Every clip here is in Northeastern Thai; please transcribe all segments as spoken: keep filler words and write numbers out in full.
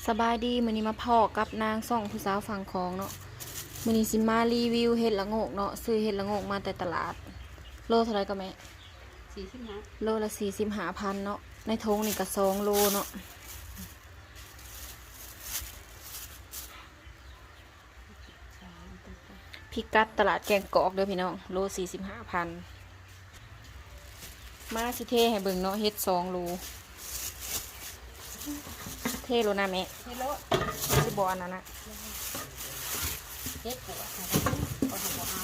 สบายดี มื้อนี้มาพ้อกับนางซ่องผู้สาวฝั่งของเนาะ มื้อนี้สิมารีวิวเห็ดละโงกเนาะ ซื้อเห็ดละโงกมาแต่ตลาด โลเท่าไหร่ก็แม่ สี่สิบห้า โลละสี่สิบห้าพันเนาะ ในถุงนี่ก็สองโลเนาะ พิกัดตลาดแกงกอกเด้อพี่น้อง โลสี่สิบห้าพัน มาสิเทให้เบิ่งเนาะ เห็ดสองโล เทโลนะแม่ เทโล สิบ่อันนั้นนะ เห็ดปวดนะคะ เอาหัวเอา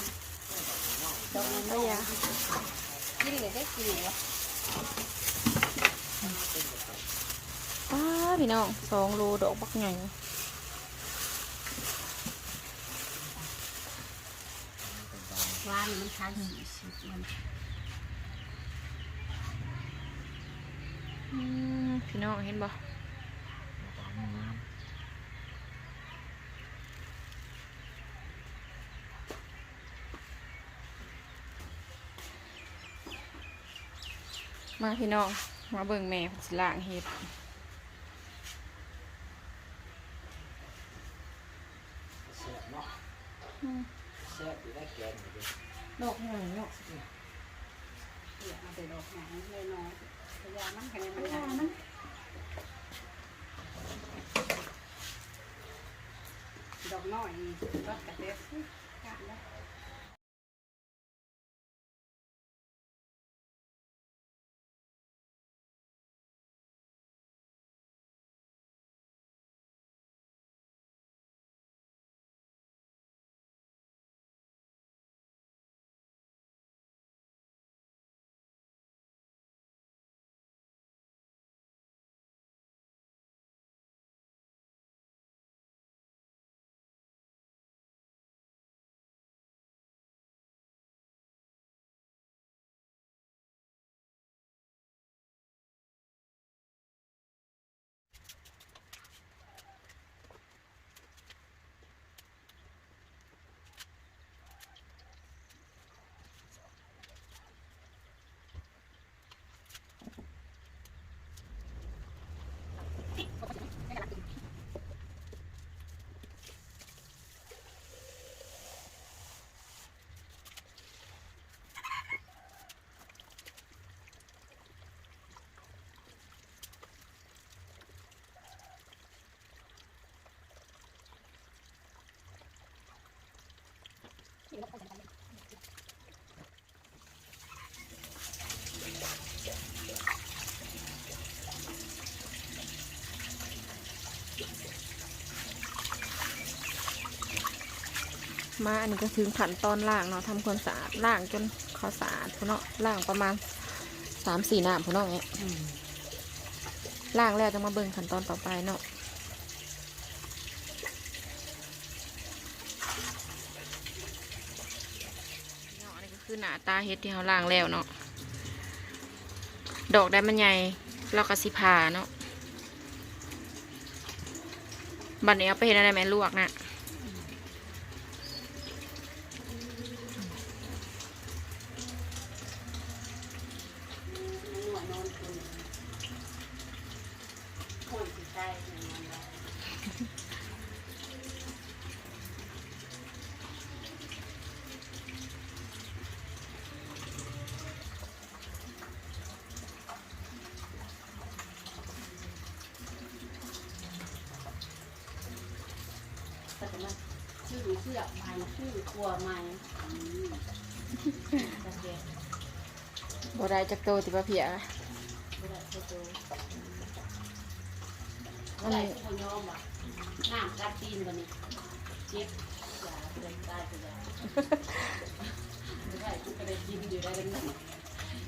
ดอกมันบ่ยา กินเลยได้กินวะ อ้า พี่น้อง สองโล ดอกบักใหญ่ วานมันขายสี่สิบมัน อืม พี่น้องเห็นบ่ มาพี่น้อง มาเบิ่งแม่เพิ่นสิล้างเห็ด แซ่บเนาะ อืม แซ่บอยู่ได้แกงอยู่เด้ ดอกใหญ่เนาะ เดี๋ยวเอาแต่ดอกใหญ่น้อยๆ พยายามมันคะแนนมัน พยายามมัน ดอกน้อยนี่ ดอกกระเต็บ กะแล้ว มาอันนี้ก็ถึงขั้นตอนล้างเนาะ ทำความสะอาด ล้างจนเขาสะอาดพุ้นเนาะ ล้างประมาณสามสี่น้ำพุ้นเนาะแม่ อืม ล้างแล้วจั่งมาเบิ่งขั้นตอนต่อไปเนาะ เนาะ อันนี้ก็คือหน้าตาเห็ดที่เราล้างแล้วเนาะ ดอกใดมันใหญ่ เราก็สิผ่าเนาะ บัดนี้เอาไปเฮ็ดแนวใดแม่ ลวกนะ ก็จะมาซื้อเสื้อใหม่ ซื้อครัวใหม่ อืม โอเค บ่ได้จักโตติบ่าเพีย บ่ได้จักโต อันนี้ บ่ได้คือบ่ยอมว่ะ น้ำกัดตีนบัดนี้ เจ็บ อย่าเกินตายก็อย่า บ่ได้กูก็ได้กินอยู่ได้ดังนั้น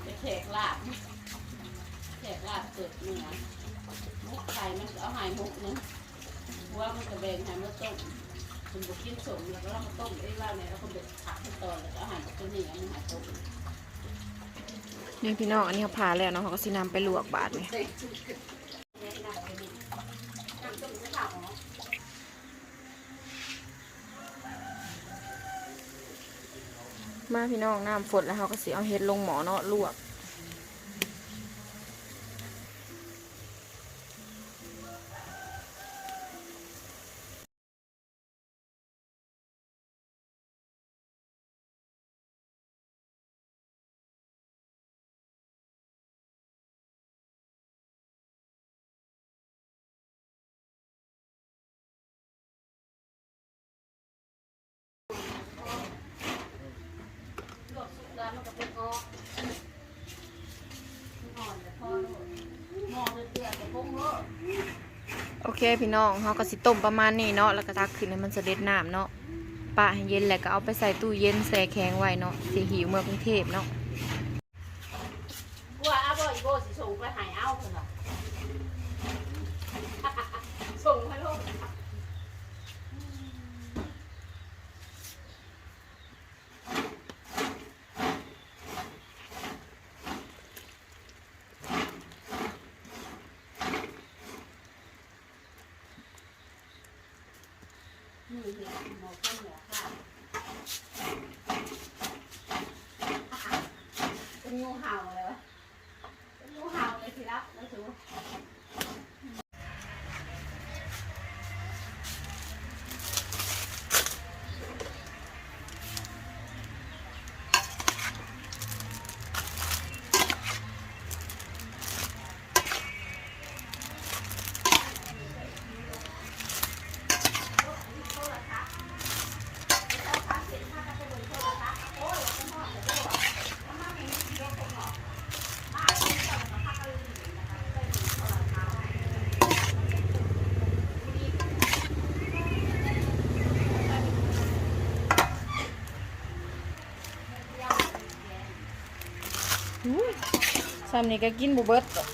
ไปแขกลาบ แขกลาบเปิดเมือง หมกไข่มันก็เอาให้หมกหนึ่ง ผัวมันก็แบ่งให้มาต้ม เพิ่นบ่กินส้ม แล้วก็ลองมาต้มเอง ลาวเนี่ย แล้วก็เบิดผักไปตอน แล้วก็เอาให้บักตัวนี้ เอามาให้ต้ม นี่พี่น้อง อันนี้เขาผ่าแล้วเนาะ เขาก็สินำไปลวกบาดนี่ มาพี่น้อง น้ำฟดแล้วเขาก็สิเอาเห็ดลงหม้อเนาะ ลวก เ โอเคพี่น้อง เฮาก็สิต้มประมาณนี้เนาะ แล้วก็ตักขึ้นให้มันเสด็จน้ำเนาะ ปะให้เย็นแล้วก็เอาไปใส่ตู้เย็นแช่แข็งไว้เนาะ สิหิ้วเมือกรุงเทพเนาะ กลัวเอาบ่อีโบสิส่งไปให้เอาเพิ่นว่า ส่งให้โลด นี่เห็นหมอข้าวหมอข้าวเป็นงูเห่าเลยวะเป็นงูเห่าเลยสิรับแล้วสูซ้ำนี่ก็กินบ่เบิดดอก